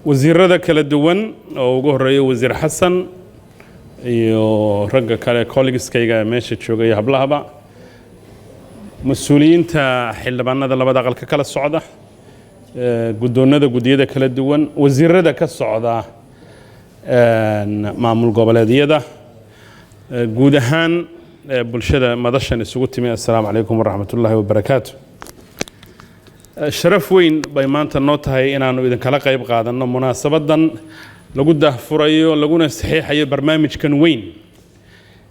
Wasiirada kala duwan oo ugu horeeya Wasiir Xasan iyo ragga kale, colleagueskayga meesha jooga iyo hablahaba, mas-uuliyiinta xildhibaanada labada aqal ka kala socda, guddoonada guddiyada kala duwan, wasiirada ka socda maamul goboleedyada, guud ahaan bulshada madashan isugu timi, assalaamu calaykum waraxmatullaahi wabarakaatu. Sharaf weyn bay maanta noo tahay inaanu idinkala qayb qaadanno munaasabadan lagu daahfurayo laguna saxiixayo barnaamijkan weyn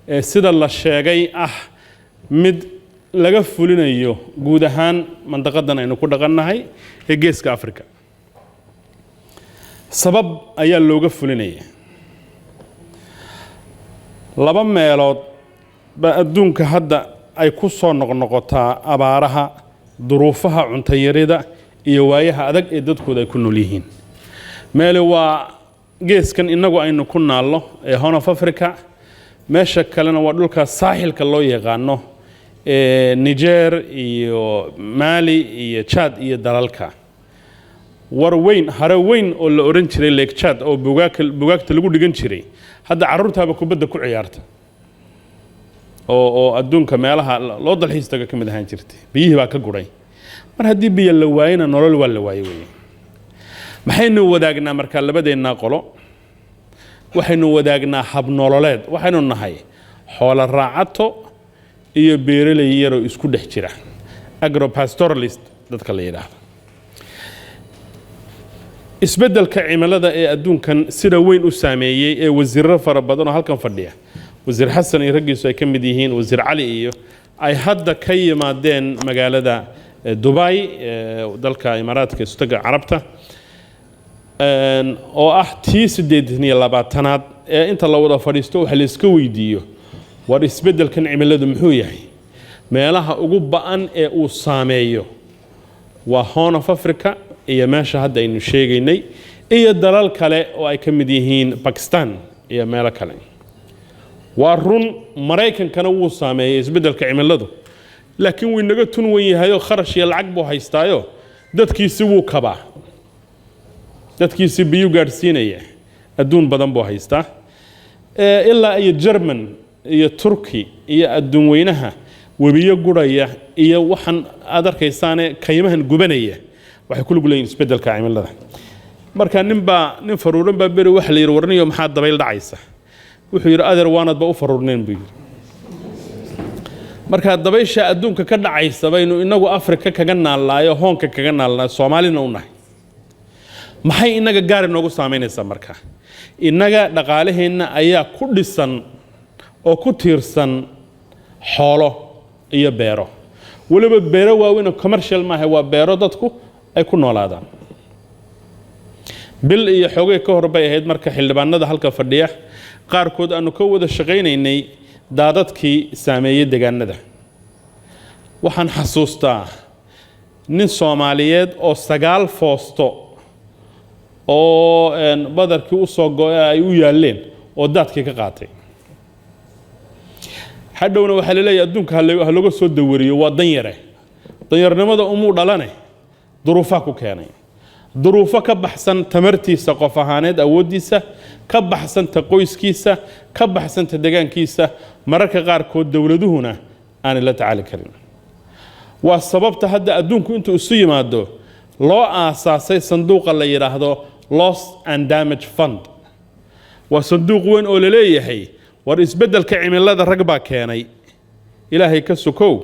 ee sida la sheegay ah mid laga fulinayo guud ahaan mandaqadan aynu ku dhaqannahay ee Geeska Africa. Sabab ayaa looga fulinaya. Laba meelood baa adduunka hadda ay ku soo noqnoqotaa abaaraha, duruufaha cuntayarida iyo waayaha adag ee dadkooda ay ku nool yihiin. Meele waa geeskan innagu aynu ku naallo ee Horn of Africa, meesha kalena waa dhulka Saaxilka loo yaqaano ee Niger iyo Mali iyo Chad iyo dalalka. War weyn, hare weyn oo la odhan jiray Lake Chad oo bugaagta lagu dhigan jiray, hadda carruurtaaba kubadda ku ciyaarta oo adduunka meelaha loo dalxiis taga ka mid ahaan jirtay. Biyihii baa ka guray. Mar haddii biyo la waayona, nolol waa la waaye weeye. Maxaynu wadaagnaa markaa labadeennaa qolo? Waxaynu wadaagnaa habnololeed. Waxaynu nahay xoolo raacato iyo beeraley yaroo isku dhex jira, agropastoralist dadka la yidhaahdo. Isbeddelka cimilada ee adduunkan sida weyn u saameeyey ee wasiirro fara badan oo halkan fadhiya, Wasiir Xasan iyo raggiisu ay ka mid yihiin, Wasiir Cali iyo ay hadda ka yimaadeen magaalada Dubai, dalka Imaaraadka Istaga Carabta, oo ah tii 28aad ee inta la wada fadhiisto waxa la iska weydiiyo: war isbeddelkan cimiladu muxuu yahay? Meelaha ugu ba'an ee uu saameeyo waa Horn of Africa iyo meesha hadda aynu sheegaynay iyo dalal kale oo ay ka mid yihiin Bakistan iyo meelo kale. Waa run, Maraykankana wuu saameeyey isbeddelka cimiladu, laakiin wuu inaga tun wen yahayoo kharash iyo lacag buu haystaayo, dadkiisi wuu kabaa, dadkiisi biyuu gaadhsiinaya, adduun badan buu haystaa. Ilaa iyo German iyo Turki iyo adduun weynaha webiyo guraya iyo waxaan aad arkaysaane kaymahan gubanaya waxay ku lug leeyihin isbeddelka cimilada. Marka nin baa, nin faruuran baa beri waxa la yidhi: "Warniyo, maxaa dabayl dhacaysa?" Wuxuu yidhi: "Adeer, waanadba u faruurnayn," buu yidhi. Marka dabaysha adduunka ka dhacaysa baynu inagu Afrika kaga naallaayo, Hornka kaga naallaa, Soomaalina u nahay. Maxay innaga gaar inoogu saamaynaysaa? Marka innaga dhaqaalaheenna ayaa ku dhisan oo ku tiirsan xoolo iyo beero, weliba beero waaweyn oo commercial maaha, waa beero dadku ay ku noolaadaan. Bil iyo xoogay ka hor bay ahayd marka xildhibaanada halka fadhiya qaarkood aanu ka wada shaqaynaynay daadadkii saameeyey deegaanada. Waxaan xasuustaa nin Soomaaliyeed oo 9 foosto oo badarkii u soo go-e ay u yaalleen oo daadkii ka qaatay. Hadhowna waxaa laleeyahay adduunka ha looga soo dawariyo. Waa danyare, danyarnimada umuu dhalane, duruufaa ku keenay, duruufo ka baxsan tamartiisa qof ahaaneed, awooddiisa ka baxsan, ta qoyskiisa ka baxsan, ta degaankiisa. Mararka qaarkood dowladuhuna aanay la tacaali karin. Waa sababta hadda adduunku intuu isu yimaado loo aasaasay sanduuqa la yidhaahdo Loss and Damage Fund. Waa sanduuq weyn oo la leeyahay: war isbeddelka cimilada rag baa keenay, Ilaahay ka sokow,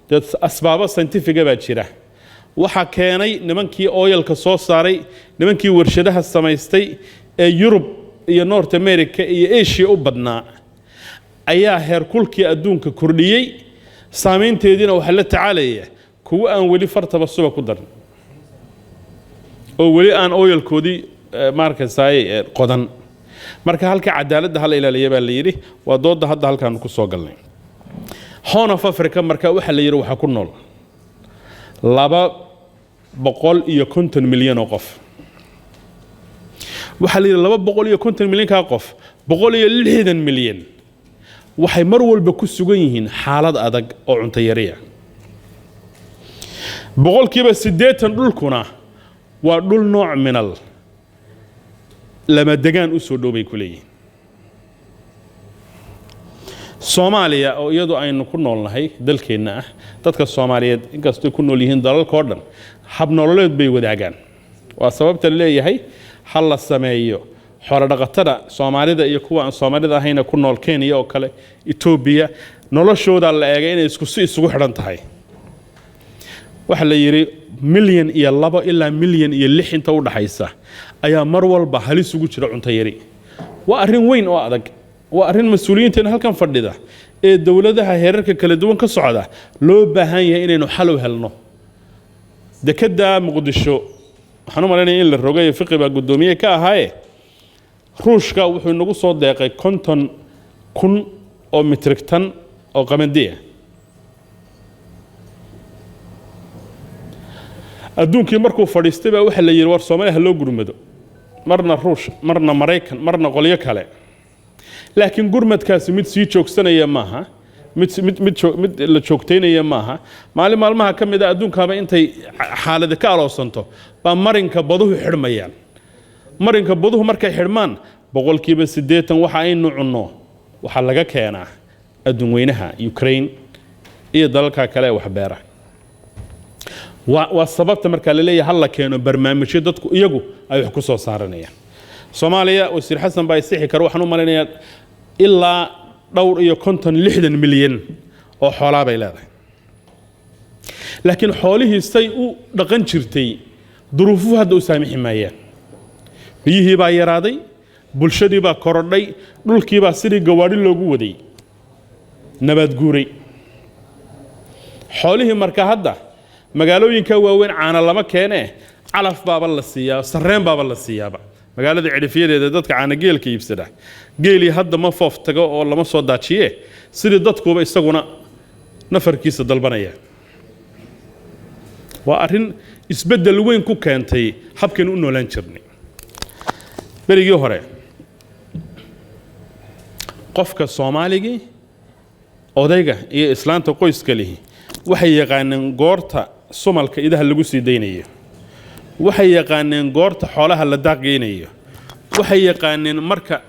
dee asbaabo scientifiga baa jira. Waxaa keenay nimankii oilka soo saaray, nimankii warshadaha samaystay ee Yurub iyo North America iyo Asia u badnaa ayaa heerkulkii adduunka kordhiyey. Saameynteediina waxaa la tacaalaya kuwo aan weli fartaba suba ku darin oo weli aan oilkoodii maarkaysaay qodan. Marka halka cadaaladda hala ilaaliya baa la yidhi. Waa doodda hadda halkaanu ku soo galnay. Horn of Africa marka waxaa la yidhi waxaa ku nool 250 milyan oo qof. Waxaa la yidhi 250 milyankaa qof, 160 milyan waxay mar walba ku sugan yihiin xaalad adag oo cunto yariya. 80% dhulkuna waa dhul nooc minal. Lama degaan u soo dhow bay ku leeyihiin. Soomaaliya oo iyadu aynu ku noolnahay, dalkeenna ah, dadka Soomaaliyeed inkastay ku nool yihiin dalalkao dhan, hab nololeed bay wadaagaan. Waa sababta la leeyahay ha la sameeyo xoolodhaqatada Soomaalida iyo kuwa aan Soomaalida ahayna ku nool Kenya oo kale, Etoobiya. Noloshooda la eegay inay isku si isugu xidhan tahay. Waxaa la yidhi 1.2 milyan ilaa 1.6 milyan inta u dhaxaysa ayaa mar walba halis ugu jira cunto yari. Waa arrin weyn oo adag. Waa arrin mas-uuliyiinteena halkan fadhida ee dowladaha heerarka kala duwan ka socda loo baahan yahay inaynu xal u helno. Dekedda Muqdisho waxaan u malaynaya in la rogay, Fiqi baa guddoomiye ka ahaaye. Ruushka wuxuu inagu soo deeqay 50,000 oo metric ton oo qamadi ah. Adduunkii markuu fadhiistay baa waxaa la yidhi, war Soomaaliya ha loo gurmado, marna Ruush, marna Maraykan, marna qolyo kale. Laakiin gurmadkaasi mid sii joogsanaya maaha, mid la joogtaynaya maaha. Maalin maalmaha ka mid a adduunkaaba intay xaaladi ka aloosanto baa marinka baduhu xidhmayaan. Marinka baduhu markay xidhmaan, 80% waxa aynu cunno waxaa laga keenaa adduun weynaha, Ukraine iyo dalalka kale ee waxbeera. Waa sababta markaa la leeyahay hal la keeno barnaamijyo dadku iyagu ay wax ku soo saaranayaan. Soomaaliya, wasiir Xasan baa isixi kara, waxaan u malaynayaa ilaa dhowr iyo konton, 60 milyan oo xoolaa bay leedahay. Laakiin xoolihii say u dhaqan jirtay duruufuhu hadda u saamixi maayaan. Biyihii baa yaraaday, bulshadii baa korodhay, dhulkii baa sidii gawaadhi loogu waday nabaad guuray. Xoolihii marka hadda magaalooyinka waaweyn caana lama keenee, calaf baaba la siiyaa, sarreen baaba la siiyaaba. Magaalada cidhifyadeeda dadka caana geelka iibsada, geelii hadda ma foof tago oo lama soo daajiye, sidii dadkuba isaguna nafarkiisa dalbanaya. Waa arrin isbeddel weyn ku keentay habkaynu u noolaan jirnay. Berigii hore qofka Soomaaligii, odayga iyo islaanta qoyska lihi, waxay yaqaaneen goorta sumalka idaha lagu sii daynayo, waxay yaqaaneen goorta xoolaha la daaqgeynayo, waxay yaqaaneen marka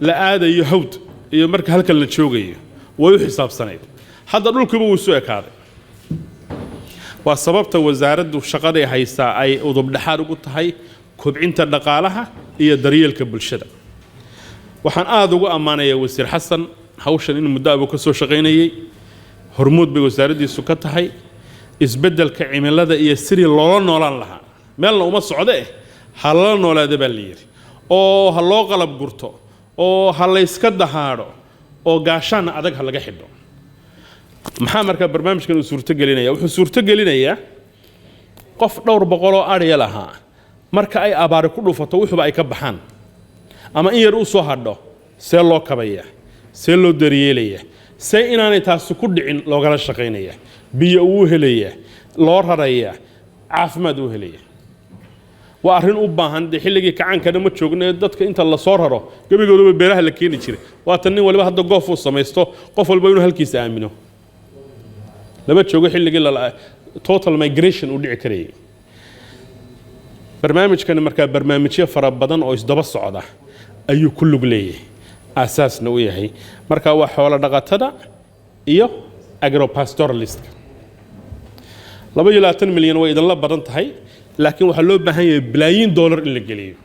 la aadayo hawd iyo marka halkan la joogayo. Way u xisaabsanayd. Hadda dhulkiiba wuu isu ekaaday. Waa sababta wasaaraddu shaqaday haysaa ay udubdhexaad ugu tahay kobcinta dhaqaalaha iyo daryeelka bulshada. Waxaan aada ugu ammaanayaa wasiir Xasan hawshan in muddo abuu ka soo shaqaynayey. Hormuud bay wasaaraddiisu ka tahay isbeddelka cimilada iyo sidii loola noolaan lahaa. Meelna uma socde eh, ha lala noolaada baa la yidhi, oo ha loo qalab gurto, oo ha layska dahaadho, oo gaashaana adag ha laga xidho. Maxaa markaa barnaamijkan uu suurto gelinaya? Wuxuu suurto gelinayaa qof dhowr boqoloo adhiya lahaa, marka ay abaari ku dhufato, wuxuuba ay ka baxaan ama in yar u soo hadho, see loo kabaya, see loo daryeelaya, see inaanay taasi ku dhicin loogala shaqaynaya, biyo uu helaya, loo raraya, caafimaad uu helaya. Waa arrin u baahan. Dee xilligii kacaankana ma joogno ee dadka inta lasoo raro gebigooduba beeraha la keeni jiray. Waatan nin waliba hadda goof uu samaysto, qof walba inuu halkiisa aamino. Lama joogo xilligii total migration uu dhici karayay. Barnaamijkani markaa barnaamijyo fara badan oo isdaba socda ayuu ku lug leeyahay, aasaasna u yahay. Marka waa xoolo dhaqatada iyo agropastoralistka. 22 milyan way idinla badan tahay, laakiin waxaa loo baahan yahay bilaayiin dollar in la geliyo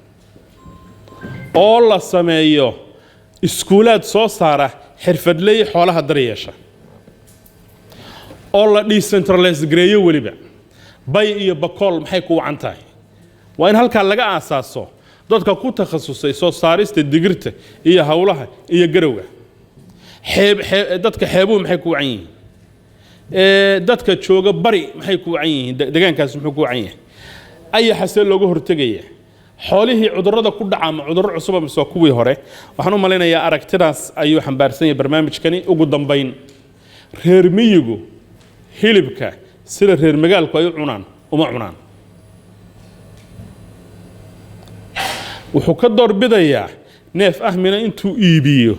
oo la sameeyo iskuulaad soo saara xirfadley xoolaha daryeesha, oo la decentralize gareeyo. Weliba Bay iyo Bakool maxay ku wacan tahay? Waa in halkaa laga aasaaso dadka ku takhasusay soo saarista digirta iyo hawlaha iyo garowga. Xeeb dadka xeebuhu maxay ku wacan yihiin? Dadka jooga bari maxay ku wacan yihiin? Degaankaasi muxuu ku wacan yahay? Ayaxa see looga hortegaya? Xoolihii cudurrada ku dhaca ma cudurro cusub mise waa kuwii hore? Waxaan u malaynayaa aragtidaas ayuu xambaarsan yahay barnaamijkani. Ugu dambayn, reer miyigu hilibka sida reer magaalku ay u cunaan uma cunaan. Wuxuu ka doorbidayaa neef ahmina intuu iibiyo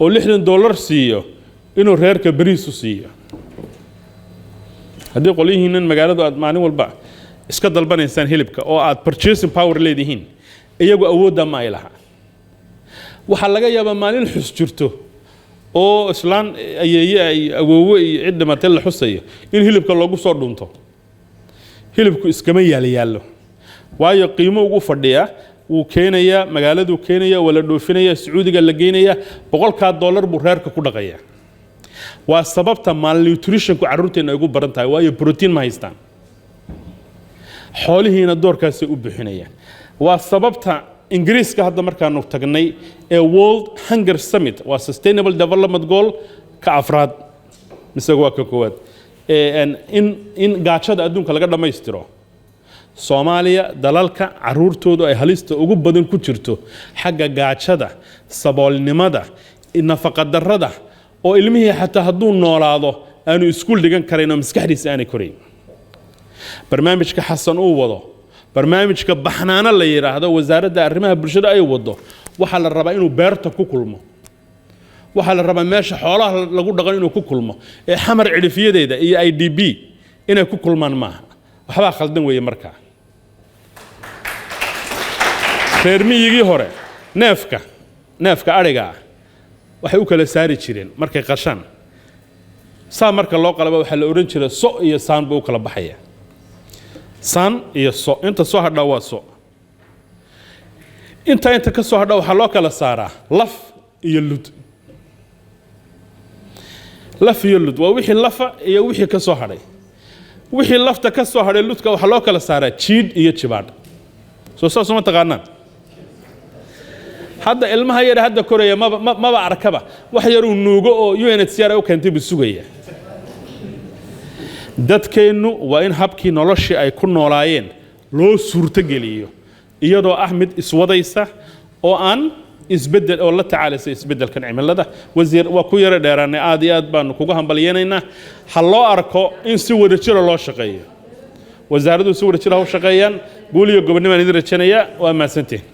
oo $60 siiyo inuu reerka bariis u siiyo. Haddii qolyihiinan magaaladu aad maalin walba iska dalbanaysaan hilibka oo aad purchasing power leedihiin, iyagu awoodda ma ay laha. Waxaa laga yaabaa maalin xus jirto oo islaan ayeeye ay awoowe iyo cid dhimatay la xusayo in hilibka loogu soo dhunto. Hilibku iskama yaalyaallo, waayo qiimo ugu fadhiyaa. Wuu keenayaa, magaaladuu keenaya, waa la dhoofinaya, Sacuudiga la geynaya, $100-kaa buu reerka ku dhaqaya. Waa sababta malnutritionku carruurteenna ay ugu baran tahay, waayo brotiin ma haystaan, xoolihiina doorkaasay u buuxinayaan. Waa sababta Ingiriiska hadda markaanu tagnay ee World Hunger Summit, waa Sustainable Development Goal ka afraad mise waa ka koowaad, in gaajada adduunka laga dhammaystiro. Soomaaliya dalalka caruurtoodu ay halista ugu badan ku jirto xagga gaajada, saboolnimada, nafaqadarrada, oo ilmihii xataa hadduu noolaado aanu iskuul dhigan karayn oo maskaxdiisa aanay korayn. Barnaamijka Xasan uu wado, barnaamijka Baxnaano la yidhaahdo, Wasaaradda Arrimaha Bulshada ay wado, waxaa la rabaa inuu beerta ku kulmo, waxaa la rabaa meesha xoolaha lagu dhaqan inuu ku kulmo, ee Xamar cidhifiyadeeda iyo IDP inay ku kulmaan maaha. Waxbaa khaldan weeye. Markaa reer miyigii hore neefka adhiga ah waxay u kala saari jireen markay qashaan. Saa marka loo qalaba waxaa la odhan jiray so iyo saan buu u kala baxaya, saan iyo so. Inta soo hadhaa waa so, inta ka soo hadha waxaa loo kala saaraa laf iyo lud. Laf iyo lud waa wixii lafa iyo wixii ka soo hadhay. Wixii lafta ka soo hadhay ludka waxaa loo kala saaraa jiidh iyo jibaadh. Soo saas uma taqaanaan? Hadda ilmaha yar hadda koraya maba arkaba, wax yaruu nuugo oo UNHCR ay u keentay buu sugaya. Dadkeennu waa in habkii noloshii ay ku noolaayeen loo suurtogeliyo, iyadoo ah mid iswadaysa oo aan isbeddel oo la tacaalaysa isbeddelkan cimilada. Wasiir, waa ku yaro dheeraanay, aad iyo aad baanu kugu hambalyaynaynaa. Ha loo arko in si wada jira loo shaqeeyo, wasaaraddu si wada jira ha u shaqeeyaan. Guul iyo gobonnimo aan idin rajaynayaa. Waa mahadsantihin.